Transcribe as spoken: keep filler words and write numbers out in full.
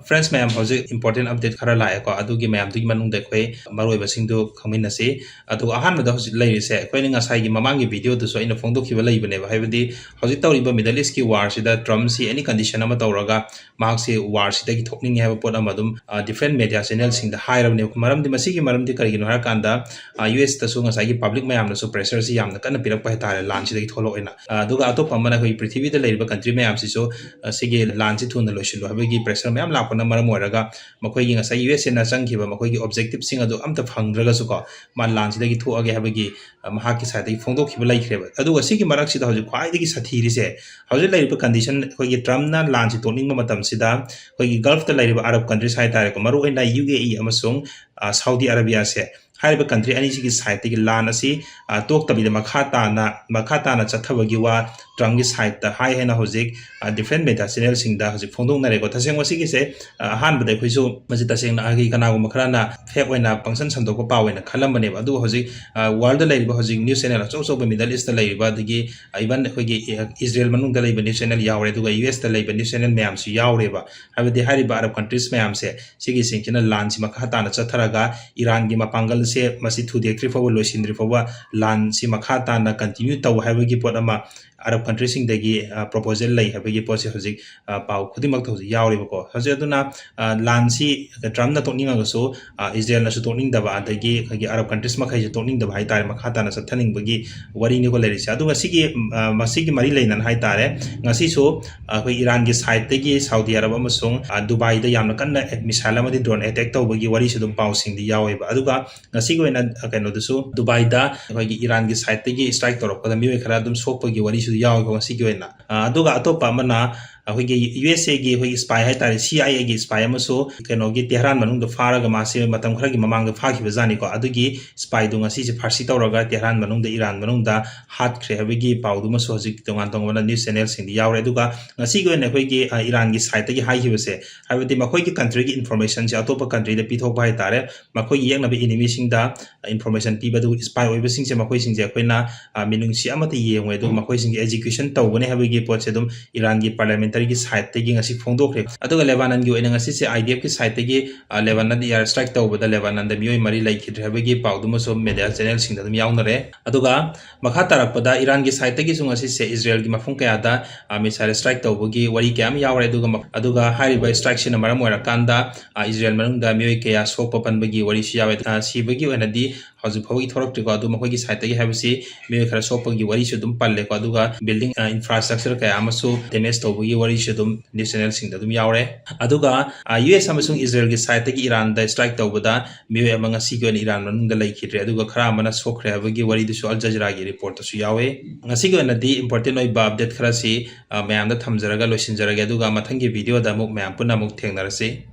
Friends ꯃꯌꯥꯝ, ꯍꯧꯖꯤꯛ important update ꯈꯔ ꯂꯥꯛꯑꯦꯀꯣ, ꯑꯗꯨꯒꯤ ꯃꯌꯥꯝꯗꯨꯒꯤ ꯃꯅꯨꯡꯗ ꯑꯩꯈꯣꯏ ꯃꯔꯨꯑꯣꯏꯕꯁꯤꯡꯗꯨ ꯈꯪꯃꯤꯟꯅꯁꯤ꯫ ꯑꯗꯨꯒ ꯑꯍꯥꯟꯕꯗ ꯍꯧꯖꯤꯛ ꯂꯩꯔꯤꯁꯦ, ꯑꯩꯈꯣꯏꯅ ꯉꯁꯥꯏꯒꯤ ꯃꯃꯥꯡꯒꯤ videoꯗꯨꯁꯨ ꯑꯩꯅ ꯐꯣꯡꯗꯣꯛꯈꯤꯕ ꯂꯩꯕꯅꯦꯕ, ꯍꯥꯏꯕꯗꯤ ꯍꯧꯖꯤꯛ ꯇꯧꯔꯤꯕ Middle Eastꯀꯤ warꯁꯤꯗ Trumpꯁꯤ any condition ꯑꯃ ꯇꯧꯔꯒ ꯃꯍꯥꯛꯁꯤ warꯁꯤꯗꯒꯤ ꯊꯣꯛꯅꯤꯡꯉꯦ ꯍꯥꯏꯕ ꯄꯣꯠ ꯑꯃ ꯑꯗꯨꯝ different media channelꯁꯤꯡꯗ ꯍꯥꯏꯔꯕꯅꯦꯕ꯫ ꯃꯔꯝꯗꯤ, ꯃꯁꯤꯒꯤ ꯃꯔꯝꯗꯤ ꯀꯔꯤꯒꯤꯅꯣ ꯍꯥꯏꯔꯀꯥꯟꯗ, ꯌꯨ ꯑꯦꯁꯇꯁꯨ ꯉꯁꯥꯏꯒꯤ public ꯃꯌꯥꯝꯅꯁꯨ pressureꯁꯤ ꯌꯥꯝꯅ ꯀꯟꯅ ꯄꯤꯔꯛꯄ ꯍꯥꯏꯇꯥꯔꯦ, ꯂꯥꯟꯁꯤꯗꯒꯤ ꯊꯣꯛꯂꯛꯑꯣꯅ꯫ ꯑꯗꯨꯒ ꯑꯇꯣꯞꯄ ꯑꯃꯅ ꯑꯩꯈꯣꯏꯒꯤ ꯄ꯭ꯔꯤꯊꯤꯕꯤꯗ ꯂꯩꯔꯤꯕ country ꯃꯌꯥꯝꯁꯤꯁꯨ ꯁꯤꯒꯤ ꯂꯥꯟꯁꯤ ꯊꯨꯅ ꯂꯣꯏꯁꯤꯜꯂꯨ ꯍꯥꯏꯕꯒꯤ pressure ꯃꯌꯥꯝ ꯂꯥꯛꯄꯅ ꯃꯔꯝ ꯑꯣꯏꯔꯒ ꯃꯈꯣꯏꯒꯤ ꯉꯁꯥꯏ ꯌꯨ ꯑꯦꯁ ꯑꯦꯅ ꯆꯪꯈꯤꯕ ꯃꯈꯣꯏꯒꯤ objectiveꯁꯤꯡ ꯑꯗꯨ ꯑꯝꯇ ꯐꯪꯗ꯭ꯔꯒꯁꯨꯀꯣ, ꯃꯥ ꯂꯥꯟꯁꯤꯗꯒꯤ ꯊꯣꯛꯑꯒꯦ ꯍꯥꯏꯕꯒꯤ ꯃꯍꯥꯛꯀꯤ sideꯇꯒꯤ ꯐꯣꯡꯗꯣꯛꯈꯤꯕ ꯂꯩꯈ꯭ꯔꯦꯕ꯫ ꯑꯗꯨꯒ ꯁꯤꯒꯤ ꯃꯔꯛꯁꯤꯗ ꯍꯧꯖꯤꯛ ꯈ꯭ꯋꯥꯏꯗꯒꯤ ꯁꯥꯊꯤꯔꯤꯁꯦ, ꯍꯧꯖꯤꯛ ꯂꯩꯔꯤꯕ condition, ꯑꯩꯈꯣꯏꯒꯤ Trumpꯅ ꯂꯥꯟꯁꯤ ꯇꯣꯛꯅꯤꯡꯕ ꯃꯇꯝꯁꯤꯗ ꯑꯩꯈꯣꯏꯒꯤ Gulfꯇ ꯂꯩꯔꯤꯕ Arab countries ꯍꯥꯏꯇꯥꯔꯦꯀꯣ, ꯃꯔꯨꯑꯣꯏꯅ ꯌꯨ ꯑꯦ ꯏ ꯑꯃꯁꯨꯡ Saudi Arabiaꯁꯦ, ꯍꯥꯏꯔꯤꯕ country ꯑꯅꯤꯁꯤꯒꯤ sideꯇꯒꯤ ꯂꯥꯟ ꯑꯁꯤ ꯇꯣꯛꯇꯕꯤꯗ ꯃꯈꯥ ꯇꯥꯅ ꯃꯈꯥ ꯇꯥꯅ ꯆꯠꯊꯕꯒꯤ ꯋꯥ Trumpꯀꯤ sideꯇ ꯍꯥꯏ ꯍꯥꯏꯅ ꯍꯧꯖꯤꯛ different media channelꯁꯤꯡꯗ ꯍꯧꯖꯤꯛ ꯐꯣꯡꯗꯣꯛꯅꯔꯦꯀꯣ꯫ ꯇꯁꯦꯡꯕ ꯁꯤꯒꯤꯁꯦ ꯑꯍꯥꯟꯕꯗ ꯑꯩꯈꯣꯏꯁꯨ ꯃꯁꯤ ꯇꯁꯦꯡꯅ ꯑꯩꯈꯣꯏ ꯀꯅꯥꯒꯨꯝꯕ ꯈꯔꯅ fake ꯑꯣꯏꯅ ꯄꯪꯁꯟ ꯁꯟꯗꯣꯛꯄ ꯄꯥꯎ ꯑꯣꯏꯅ ꯈꯜꯂꯝꯕꯅꯦꯕ꯫ ꯑꯗꯨꯕꯨ ꯍꯧꯖꯤꯛ worldꯗ ꯂꯩꯔꯤꯕ ꯍꯧꯖꯤꯛ news channel ꯑꯆꯧ ꯑꯆꯧꯕ Middle Eastꯇ ꯂꯩꯔꯤꯕ, ꯑꯗꯒꯤ even ꯑꯩꯈꯣꯏꯒꯤ Israel ꯃꯅꯨꯡꯗ ꯂꯩꯕ news channel ꯌꯥꯎꯔꯦ, ꯑꯗꯨꯒ ꯌꯨ ꯑꯦꯁꯇ ꯂꯩꯕ news channel ꯃꯌꯥꯝꯁꯨ ꯌꯥꯎꯔꯦꯕ꯫ ꯍꯥꯏꯕꯗꯤ ꯍꯥꯏꯔꯤꯕ Arab countries ꯃꯌꯥꯝꯁꯦ, ꯁꯤꯒꯤꯁꯤꯡꯁꯤꯅ ꯂꯥꯟꯁꯤ ꯃꯈꯥ ꯇꯥꯅ ꯆꯠꯊꯔꯒ ꯏꯔꯥꯟꯒꯤ ꯃꯄꯥꯡꯒꯜꯁꯦ ꯃꯁꯤ ꯊꯨꯗꯦꯛꯇ꯭ꯔꯤ ꯐꯥꯎꯕ, ꯂꯣꯏꯁꯤꯟꯗ꯭ꯔꯤ ꯐꯥꯎꯕ ꯂꯥꯟꯁꯤ ꯃꯈꯥ ꯇꯥꯅ continue ꯇꯧ ꯍꯥꯏꯕꯒꯤ ꯄꯣꯠ ꯑꯃ Arab countryꯁꯤꯡꯗꯒꯤ proposal ꯂꯩ ꯍꯥꯏꯕꯒꯤ ꯄꯣꯠꯁꯦ ꯍꯧꯖꯤꯛ ꯄꯥꯎ ꯈꯨꯗꯤꯡꯃꯛꯇ ꯍꯧꯖꯤꯛ ꯌꯥꯎꯔꯤꯕꯀꯣ꯫ ꯍꯧꯖꯤꯛ ꯑꯗꯨꯅ ꯂꯥꯟꯁꯤ Trumpꯅ ꯇꯣꯛꯅꯤꯡꯉꯒꯁꯨ Israelꯅꯁꯨ ꯇꯣꯛꯅꯤꯡꯗꯕ, ꯑꯗꯒꯤ ꯑꯩꯈꯣꯏꯒꯤ Arab countries ꯃꯈꯩꯁꯨ ꯇꯣꯛꯅꯤꯡꯗꯕ ꯍꯥꯏꯇꯥꯔꯦ, ꯃꯈꯥ ꯇꯥꯅ ꯆꯠꯊꯅꯤꯡꯕꯒꯤ ꯋꯥꯔꯤꯅꯤꯀꯣ ꯂꯩꯔꯤꯁꯦ꯫ ꯑꯗꯨꯒ ꯁꯤꯒꯤ ꯃꯁꯤꯒꯤ ꯃꯔꯤ ꯂꯩꯅꯅ ꯍꯥꯏꯇꯥꯔꯦ, ꯉꯁꯤꯁꯨ ꯑꯩꯈꯣꯏ ꯏꯔꯥꯟꯒꯤ sideꯇꯒꯤ Saudi Arab ꯑꯃꯁꯨꯡ ꯗꯨꯕꯥꯏꯗ ꯌꯥꯝꯅ ꯀꯟꯅ missile ꯑꯃꯗꯤ drone attack ꯇꯧꯕꯒꯤ ꯋꯥꯔꯤꯁꯨ ꯑꯗꯨꯝ ꯄꯥꯎꯁꯤꯡꯗꯤ ꯌꯥꯎꯋꯦꯕ꯫ ꯑꯗꯨꯒ ꯉꯁꯤꯒꯤ ꯑꯣꯏꯅ ꯀꯩꯅꯣꯗꯁꯨ ꯗꯨꯕꯥꯏꯗ ꯑꯩꯈꯣꯏꯒꯤ ꯏꯔꯥꯟꯒꯤ sideꯇꯒꯤ strike ꯇꯧꯔꯛꯄꯗ ꯃꯤꯑꯣꯏ ꯈꯔ ꯑꯗꯨꯝ ꯁꯣꯛꯄꯒꯤ ꯋꯥꯔꯤꯁꯨ ꯌꯥꯎꯋꯦꯀꯣ ꯉꯁꯤꯒꯤ ꯑꯣꯏꯅ꯫ ꯑꯗꯨꯒ ꯑꯇꯣꯞꯄ ꯑꯃꯅ ꯑꯩꯈꯣꯏꯒꯤ ꯌꯨ ꯑꯦꯁ ꯑꯦꯒꯤ ꯑꯩꯈꯣꯏꯒꯤ spy ꯍꯥꯏꯇꯥꯔꯦ, ꯁꯤ ꯑꯥꯏ ꯑꯦꯒꯤ spy ꯑꯃꯁꯨ ꯀꯩꯅꯣꯒꯤ ꯇꯦꯍꯔꯥꯟ ꯃꯅꯨꯡꯗ ꯐꯥꯔꯒ ꯃꯥꯁꯦ ꯃꯇꯝ ꯈꯔꯒꯤ ꯃꯃꯥꯡꯗ ꯐꯥꯈꯤꯕꯖꯥꯠꯅꯤꯀꯣ꯫ ꯑꯗꯨꯒꯤ spyꯗꯨ ꯉꯁꯤꯁꯦ ꯐꯥꯁꯤ ꯇꯧꯔꯒ ꯇꯦꯍꯔꯥꯟ ꯃꯅꯨꯡꯗ, ꯏꯔꯥꯟ ꯃꯅꯨꯡꯗ ꯍꯥꯠꯈ꯭ꯔꯦ ꯍꯥꯏꯕꯒꯤ ꯄꯥꯎꯗꯨꯃꯁꯨ ꯍꯧꯖꯤꯛ ꯇꯣꯉꯥꯟ ꯇꯣꯉꯥꯟꯕ news channelꯁꯤꯡꯗ ꯌꯥꯎꯔꯦ꯫ ꯑꯗꯨꯒ ꯉꯁꯤꯒꯤ ꯑꯣꯏꯅ ꯑꯩꯈꯣꯏꯒꯤ ꯏꯔꯥꯟꯒꯤ sideꯇꯒꯤ ꯍꯥꯏꯈꯤꯕꯁꯦ, ꯍꯥꯏꯕꯗꯤ ꯃꯈꯣꯏꯒꯤ countryꯒꯤ informationꯁꯦ ꯑꯇꯣꯞꯄ countryꯗ ꯄꯤꯊꯣꯛꯄ ꯍꯥꯏꯇꯥꯔꯦ, ꯃꯈꯣꯏꯒꯤ ꯌꯦꯛꯅꯕ enemyꯁꯤꯡꯗ information ꯄꯤꯕ, ꯑꯗꯨꯒ spy ꯑꯣꯏꯕꯁꯤꯡꯁꯦ, ꯃꯈꯣꯏꯁꯤꯡꯁꯦ ꯑꯩꯈꯣꯏꯅ ꯃꯤꯅꯨꯡꯁꯤ ꯑꯃꯠꯇ ꯌꯦꯡꯉꯣꯏ, ꯑꯗꯨꯒ ꯃꯈꯣꯏꯁꯤꯡꯁꯦ execution ꯇꯧꯒꯅꯤ ꯍꯥꯏꯕꯒꯤ ꯄꯣꯠꯁꯦ ꯑꯗꯨꯝ ꯏꯔꯥꯟꯒꯤ parliamentary ꯏꯖꯔꯦꯜꯒꯤ ꯁꯥꯏꯠꯇꯒꯤ ꯉꯁꯤ ꯐꯣꯡꯗꯣꯛꯈ꯭ꯔꯦ꯫ ꯑꯗꯨꯒ ꯂꯦꯕꯥꯅꯟꯒꯤ ꯑꯣꯏꯅ ꯉꯁꯤꯁꯦ IDFꯀꯤ ꯁꯥꯏꯠꯇꯒꯤ, ꯑ, ꯂꯦꯕꯥꯅꯟꯗ air strike ꯇꯧꯕꯗ ꯂꯦꯕꯥꯅꯟꯗ ꯃꯤꯑꯣꯏ ꯃꯔꯤ ꯂꯩꯈꯤꯗ꯭ꯔꯦ ꯍꯥꯏꯕꯒꯤ ꯄꯥꯎꯗꯨꯃꯁꯨ media channelꯁꯤꯡꯗ ꯑꯗꯨꯝ ꯌꯥꯎꯅꯔꯦ꯫ ꯑꯗꯨꯒ ꯃꯈꯥ ꯇꯥꯔꯛꯄꯗ ꯏꯔꯥꯟꯒꯤ ꯁꯥꯏꯠꯇꯒꯤꯁꯨ ꯉꯁꯤꯁꯦ ꯏꯖꯔꯦꯜꯒꯤ ꯃꯐꯝ ꯀꯌꯥꯗ, ꯑ, missile strike ꯇꯧꯕꯒꯤ ꯋꯥꯔꯤ ꯀꯌꯥ ꯑꯃ ꯌꯥꯎꯔꯦ꯫ ꯑꯗꯨꯒ ꯃ-, ꯑꯗꯨꯒ ꯍꯥꯏꯔꯤꯕ strikeꯁꯤꯅ ꯃꯔꯝ ꯑꯣꯏꯔꯀꯥꯟꯗ, ꯑ, ꯏꯖꯔꯦꯜ ꯃꯅꯨꯡꯗ ꯃꯤꯑꯣꯏ ꯀꯌꯥ ꯁꯣꯛꯄ ꯄꯟꯕꯒꯤ ꯋꯥꯔꯤꯁꯨ ꯌꯥꯎꯋꯦ꯫ ꯑ, ꯁꯤꯕꯒꯤ ꯑꯣꯏꯅꯗꯤ ꯍꯧꯖꯤꯛ ꯐꯥꯎꯕꯒꯤ ꯊꯣꯛꯂꯛꯇ꯭ꯔꯤꯀꯣ꯫ ꯑꯗꯨ ꯃꯈꯣꯏꯒꯤ ꯁꯥꯏꯠꯇꯒꯤ ꯍꯥꯏꯕꯁꯤ ꯃꯤꯑꯣꯏ ꯈꯔ ꯁꯣꯛꯄꯒꯤ ꯋꯥꯔꯤꯁꯨ ꯑꯗꯨꯝ ꯄꯜꯂꯦꯀꯣ꯫ ꯑꯗꯨꯒ building, ꯑ, infrastructure ꯀꯌꯥ ꯑꯃꯁꯨ damage ꯇꯧꯕꯒꯤ ꯋꯥꯔꯤꯁꯨ ꯑꯗꯨꯝ news channelꯁꯤꯡꯗ ꯑꯗꯨꯝ ꯌꯥꯎꯔꯦ꯫ ꯑꯗꯨꯒ, ꯑ, US ꯑꯃꯁꯨꯡ ꯏꯖꯔꯦꯜꯒꯤ ꯁꯥꯏꯠꯇꯒꯤ ꯏꯔꯥꯟꯗ strike ꯇꯧꯕꯗ ꯃꯤꯑꯣꯏ ꯑꯃ ꯉꯁꯤꯒꯤ ꯑꯣꯏꯅ ꯏꯔꯥꯟ ꯃꯅꯨꯡꯗ ꯂꯩꯈꯤꯗ꯭ꯔꯦ, ꯑꯗꯨꯒ ꯈꯔ ꯑꯃꯅ ꯁꯣꯛꯈ꯭ꯔꯦ ꯍꯥꯏꯕꯒꯤ ꯋꯥꯔꯤꯗꯨꯁꯨ Al Jazeeraꯒꯤ reportꯇꯁꯨ ꯌꯥꯎꯋꯦ꯫ ꯉꯁꯤꯒꯤ ꯑꯣꯏꯅꯗꯤ important ꯑꯣꯏꯕ update ꯈꯔꯁꯤ, ꯑ, ꯃꯌꯥꯝꯗ ꯊꯝꯖꯔꯒ ꯂꯣꯏꯁꯤꯟꯖꯔꯒꯦ, ꯑꯗꯨꯒ ꯃꯊꯪꯒꯤ videoꯗ ꯑꯃꯨꯛ ꯃꯌꯥꯝ ꯄꯨꯟꯅ ꯑꯃꯨꯛ ꯊꯦꯡꯅꯔꯁꯤ꯫